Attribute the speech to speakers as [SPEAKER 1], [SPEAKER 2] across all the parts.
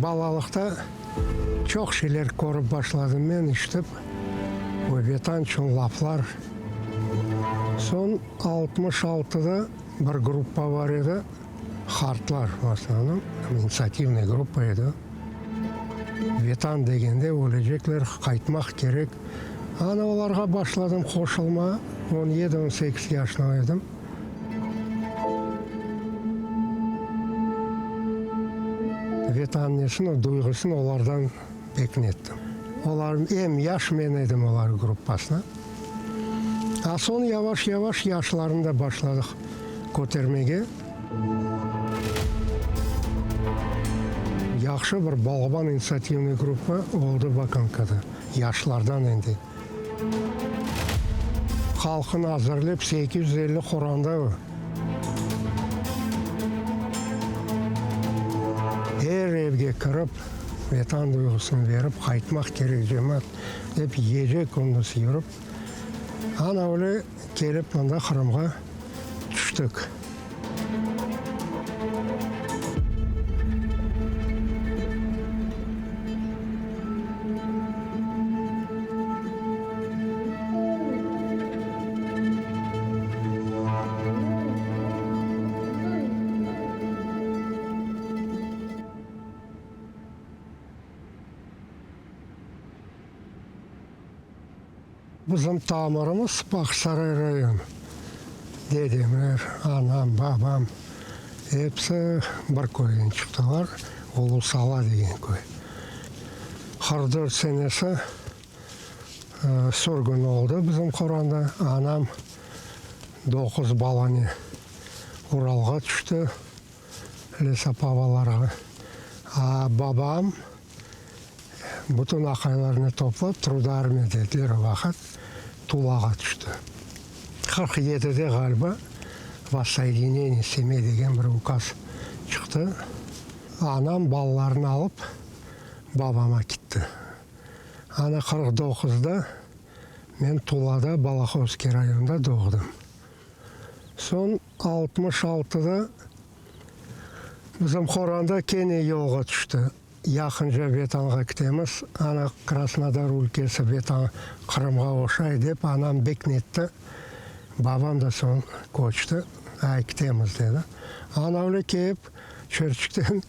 [SPEAKER 1] Balalıqta çoq şeyler körip başladım men, işitip, o Vetan içün laflar. Soñ 66-da bir gruppa bar edi, qartlar, v osnovnom, initsiativnıy gruppa edi. Vetan degende ölecekler, qaytmaq kerek. Ana olarğa başladım qoşulma, on yedi, on sekiz yaşında edim. Vetan nesini, o duyğusını olardan pek nettim. Olar, em yaş men edim olar gruppasına. A soñ yavaş-yavaş yaşlarnı da başladıq kötermege. Yahşı bir balaban initsiativnıy gruppa oldı Bakankada, yaşlardan endi. Halqını azırlep 850 qoranda o. Er evge kirip, Vetan duyğusını berip, qaytmaq kerek cemaat, dep gece-kündüz yürip, ana öyle kelip mında Qırımğa tüştik. Bizim tamırımız Bağçasaray rayonı. Dedemler, anam, babam episi bir köyden çıqtılar, Ulu Sala degen köy. 44 senesi sürgün oldı bizim qoranda. Anam doquz balane Uralğa tüşti, lesopavalarğa. A babam Bütün aqaylarnı toplap, Trudarmiya dediler o vaqıt, Tulağa tüşti. 47-de ğaliba Vossoyedineniye semey degen bir ukaz çıqtı. Anam balalarını alıp babama kitti. Ana 49-da men Tulada, Balahovskiy rayonında doğdım. Soñ 66-da bizim qoranda kene yolğa tüşti. Yaqınca Vetanğa kitemiz, ana Krasnodar ülkesi Vetan Qırımğa oşay dep anam bek netti. Babam da soñ köçti, ay kitemiz dedi. Ana öyle keyip Çerçikten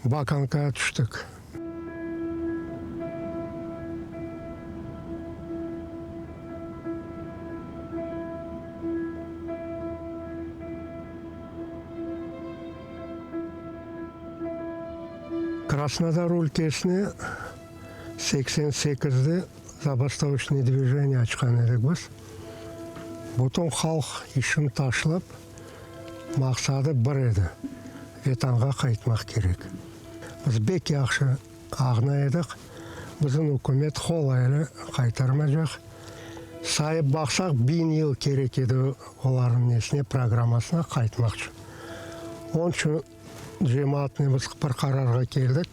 [SPEAKER 1] Bakankağa tüştik. Krasnodar ülkesine 88-de zabastovoçnıy dvijeniye açqan edik biz. Bütün halq işini taşlap, maqsadı bir edi, Vetanğa qaytmaq kerek. Biz bek yahşı añlay edik, bizim ükümet qolay ile qaytarmacaq. Sayıp baqsaq, biñ yıl kerek edi olarnıñ nesine, programmasına qaytmaq içün. Onıñ içün cemaatnen biz bir qararğa keldik,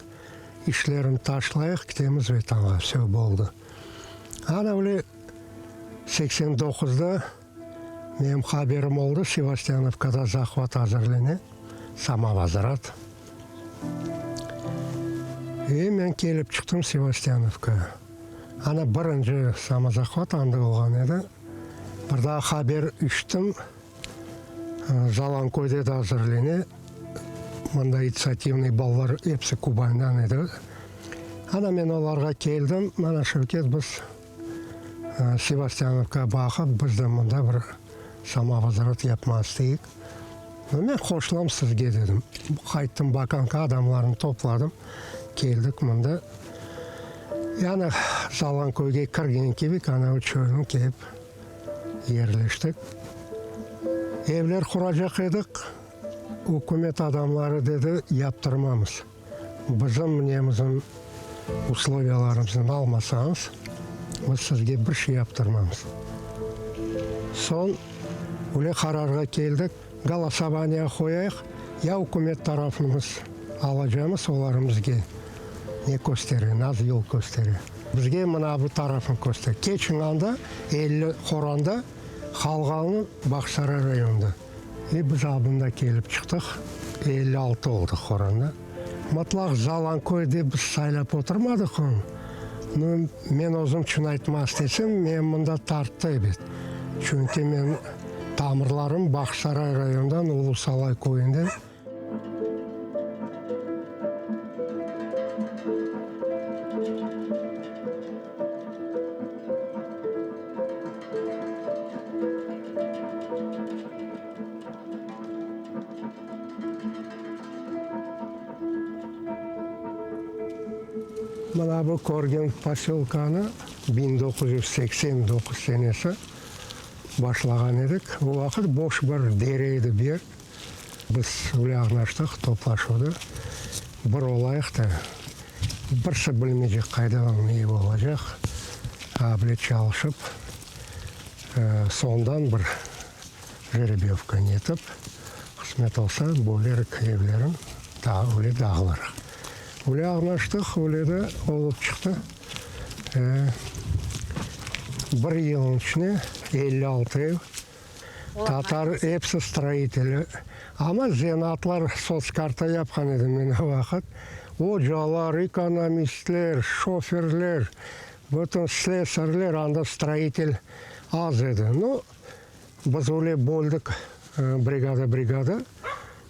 [SPEAKER 1] işlerini taşlayıq, ketemiz Vetanğa, vse, boldı. Ana öyle 89-da menim haberim oldı, Sevastyanovkada zahvat azırlene, samovozrat. E men kelip çıqtım Sevastyanovkağa. Ana birinci samozahvat anda olğan edi. Bir daa haber işittim, Zalankoyda da azırlene. Mında initsiativnıy balalar episi Kubandan edi. Ana men olarğa keldim, mana Şevket biz Sevastyanovkağa baqıp, biz de mında bir samovozrat yapmaq isteyik. Men qoşulam sizge dedim. Qayttım Bakanka, adamlarnı topladım, keldik mında. Yani Zalanköyge kirgen kibi, ana o çölni kelip yerleştik. Evler quracaq edik, ükümet adamları dedi, yaptırmamız. Bizim nemizin usloviyalarımıznı almasañız, biz sizge bir şey yaptırmamız. Soñ öyle qararğa keldik, golosovaniya qoyayıq, ya ükümet tarafımız alacamız, olar bizge ne köstere, nasıl yol köstere. Bizge mına bu tarafını köstere. Keçiñ anda, 50 qoranda, qalğanı Bağçasaray rayonında. E, biz abında kelip çıqtıq, 56 oldıq qoranda. Mıtlaq Zalanköy dep biz saylap oturmadıq onı. Nu, men özüm çün aytmaq istesem, meni mında tarttı ebet. Çünki men tamırlarım Bağçasaray rayonından, Ulu Salay köyünden. Mına bu körgen posölkanı 1989 senesi başlağan edik. O vaqıt boş bir dere edi bu yer. Biz öyle añlaştıq, toplaşuvda bir olayıq da, birisi bilmeycek qayda ne olacaq, a bile çalışıp, soñdan bir jerebevka netip, qısmet olsa, bölerik evlerin, öyle dağılırıq. Öyle añlaştıq, öyle de olıp çıqtı. Bir yılnıñ içinde 56 ev Tatar episi stroiteli, amma zenaatlar sotskarta yapqan edim men o vaqıt. Ocalar, ekonomistler, şoferler, bütün slesarler, anda stroitel az edi. Nu, biz öyle böldik brigada-brigada.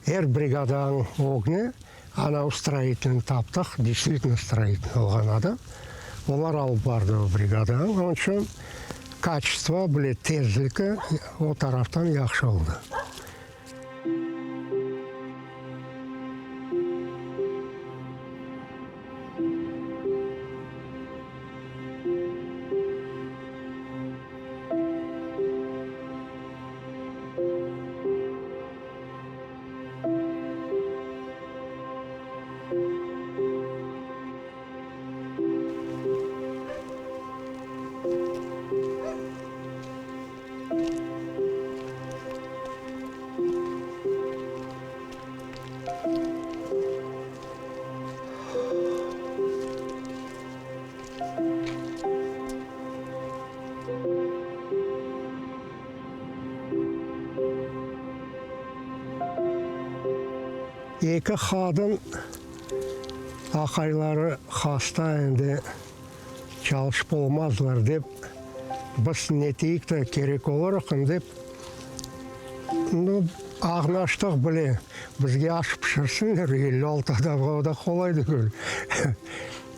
[SPEAKER 1] Er brigadanıñ ögüne ana o stroitelni taptıq, deystvitelno stroitel olğan adam. Olar alıp bardı o brigadanı. Onıñ içün kaçestvo bile tezligi o taraftan yahşı oldı. Eki qadın aqayları hasta endi çalışıp olmazlar dep, biz neteyik de kerek olurıq dep, nu, ağnaştıq bile, bizge aş pişirsinler, 56 adamğa o da qolay degil.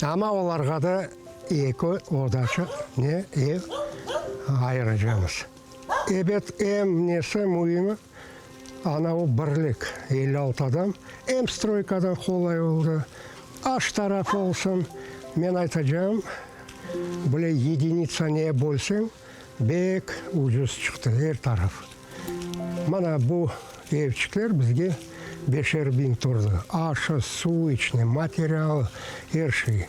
[SPEAKER 1] Amma olarğa da eki odaçıq ne ev ayıracamız. Ebet, em nesi müimi, ana o birlik, 56 adam, em stroykadan qolay oldı, aş tarafı olsun, men aytacağım, bile yedinitsa neye bölseñ, bek ucuz çıqtı er taraf. Mana bu evçikler bizge beşer biñ turdı, aşı, suvu içine, materialı, er şeyi.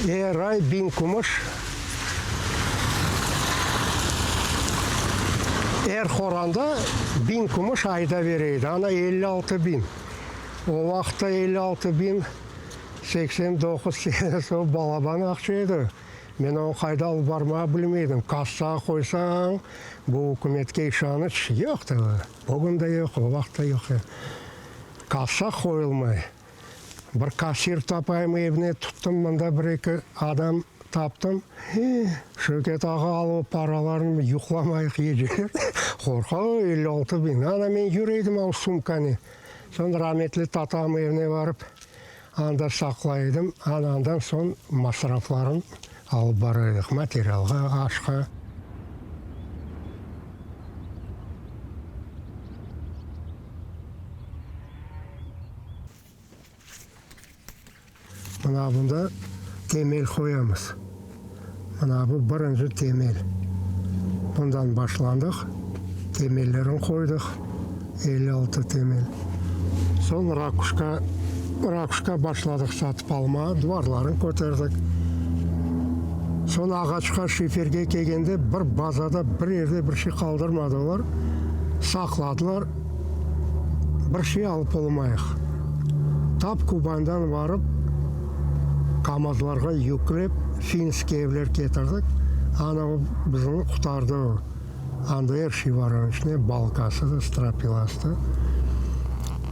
[SPEAKER 1] Er ay biñ kümüş, er qoranda biñ kümüş ayda bere edi, ana 56 biñ. O vaqıtta 56 biñ, 89 senesi o balaban aqça edi. Men onı qayda alıp barmağa bilmey edim. Kassağa qoysañ, bu ükümetke işanıç yoq edi. Bugün de yoq, o vaqıt da yoq edi. Kassa qoyulmay. Bir kassir tapayım evine tuttım, mında bir-eki adam taptım. Şevket ağa al o paralarnı, yuqlamayıq geceler. Qorqa, 56 biñ. Ana men yüre edim o sumkanı. Soñ rametli tatam evine barıp, anda saqlay edim. Ana andan soñ masraflarını alıp bara edik, materialğa, aşqa. Mına bunda temel qoyamız. Mına bu birinci temel. Bundan başlandıq, temellerini qoydıq, 56 temel. Soñ rakuşka, rakuşka başladıq satıp almağa, duvarlarını köterdik. Soñ ağaçqa, şiferge kelgende bir bazada, bir yerde bir şey qaldırmadılar. Saqladılar, bir şey alıp olmayıq. Tap Kubandan varıp, KAMAZlarğa yüklep, finskiy evler ketirdik. Ana o bizni qurtardı o. Anda er şey bar onıñ içinde, balkası da, strapilası da.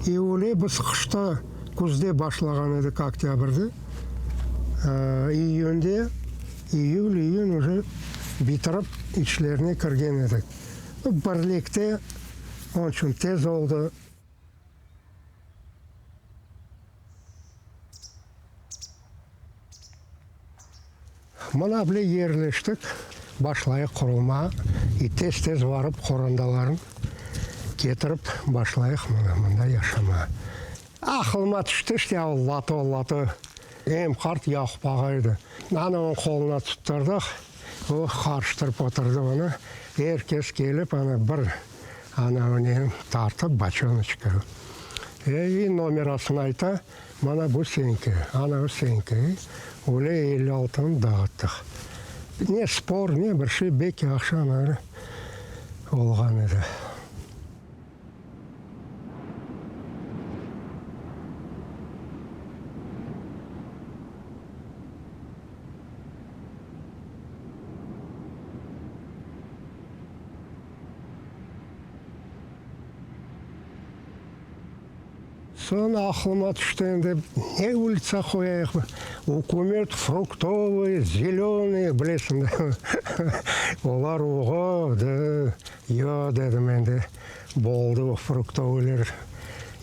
[SPEAKER 1] İ öyle biz qışta, küzde başlağan edik, oktâbrde, iyünde, iyül, iyün uje bitirip içlerine kirgen edik. Birlikte, onıñ içün tez oldı. Mına bile yerleştik, başlayıq qurulmağa, i tez-tez varıp qorandaların ketirip başlayıq mına mında yaşamağa. Aqılıma tüşti işte o lato, lato. Em qart Yaqup ağa edi. Ana onıñ qoluna tuttırdıq, o qarıştırıp oturdı onı. Er kes kelip ana bir ana onı tartıp boçonoçka. E, i nomerasını ayta. Mana bu señki, ana o señki, öyle elli altını dağıttıq. Ne spor, ne bir şey, bek yahşı ana öyle olğan edi. Soñ aqlıma tüşti endi, ne ulitsa qoyayıq, ükümet fruktovıy, zelönıy, bilesiñ de, olar oğo, de, yoq, dedim endi, boldı o fruktovıyler,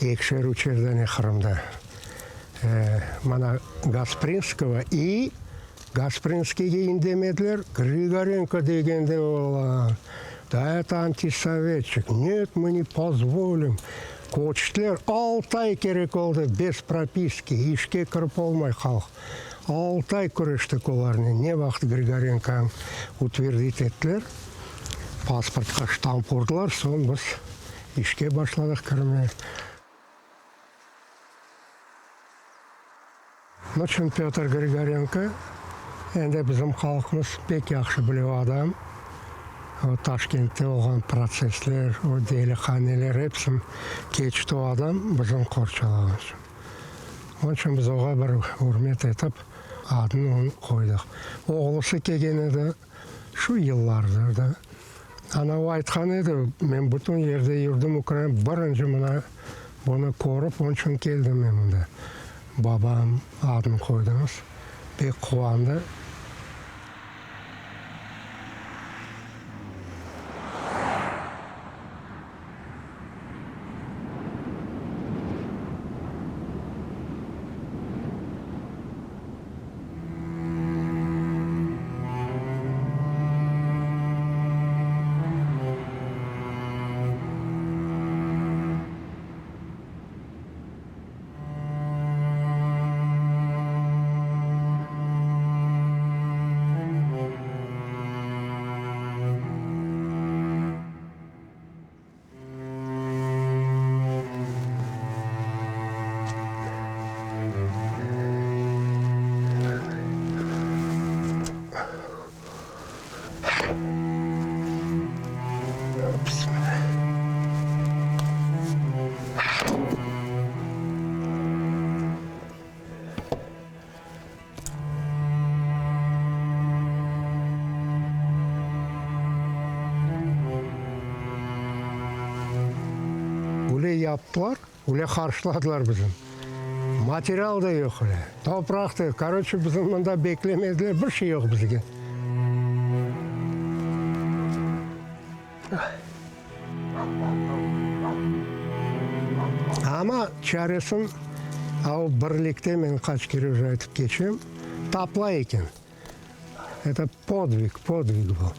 [SPEAKER 1] ekişer, üçer dane Qırımda. Mana Gasprinskogo i Gasprinskiyge indemediler, Grigorenko degende ola, da eto antisovetçik, net, mı ne pozvolim. Köçtiler, altı ay kerek oldı, bez propiski, işke kirip olmay halq. Altı ay küreştik olarnen, ne vaqıt Grigorenkonı utverdit ettiler, pasportqa ştamp urdılar, soñ biz işke başladıq kirmeye. Nıçün Pötr Grigorenko? Endi bizim halqımız pek yahşı bile o adam. O Taşkentte olğan protsessler, o delihaneler, epsin keçti o adam bizim qorçalağan içün. Onıñ içün biz oğa bir ürmet etip, adını onıñ qoydıq. Oğlusı kelgen edi. Şu yıllarda da ana o aytqan edi, men bütün yerde yürdim Ukraina, birinci mına bunı körip, onıñ içün keldim men mında. Babam adını qoydıñız, pek quvandı. Öyle yaptılar, öyle qarşıladılar bizni. Material da yoq öyle, topraq da yoq. Koroçe, bizni mında beklemediler, bir şey yoq bizge. Amma çaresin o birlikte, men qaç kere uje aytıp keçem, tapıla eken. Eto podvig, podvig bu.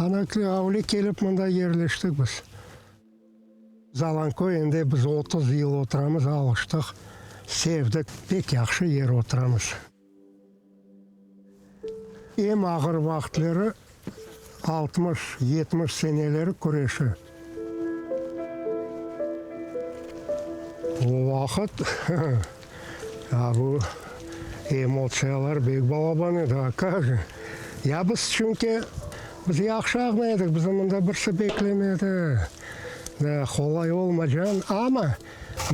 [SPEAKER 1] Ana öyle kelip mında yerleştik biz. Zalanköy endi biz 30 yıl oturamız, alıştıq, sevdik, pek yahşı yer oturamız. Eñ ağır vaqıtları 60, 70 seneleri küreşi. O vaqıt ya bu emotsiyalar bek balaban edi, a kak je. Ya biz çünki biz yahşı ağmay edik, bizni mında birisi beklemedi. Da, qolay olmacan, amma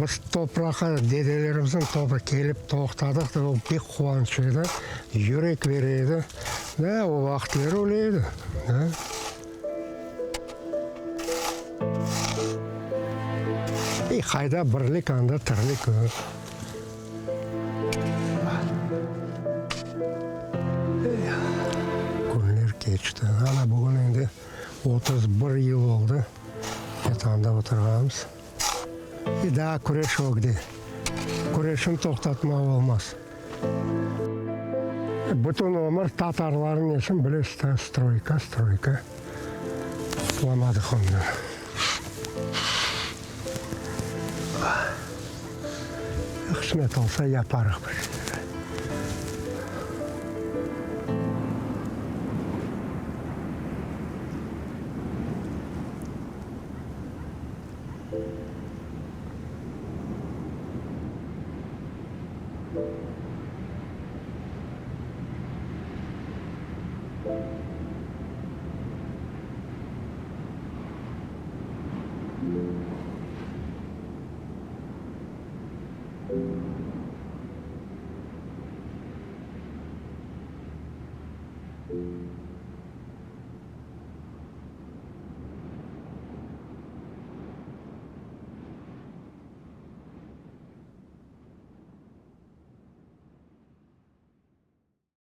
[SPEAKER 1] biz topraqqa, dedelerimizniñ toprağı, kelip toqtadıq da, o bek quvanç edi, yürek bere edi. Da, o vaqıtları öyle edi, da. E, qayda birlik, anda tirlik. Künler keçti. Ana, bugün endi 31 yıl oldı, Vetanda oturğanımız. E, daa küreş ögde. Küreşni toqtatmaq olmaz. Bütün ömür tatarlarnıñ nesin bilesiz da, stroyka, stroyka. Qutulamadıq ondan. Qısmet olsa yaparıq bir şeyler.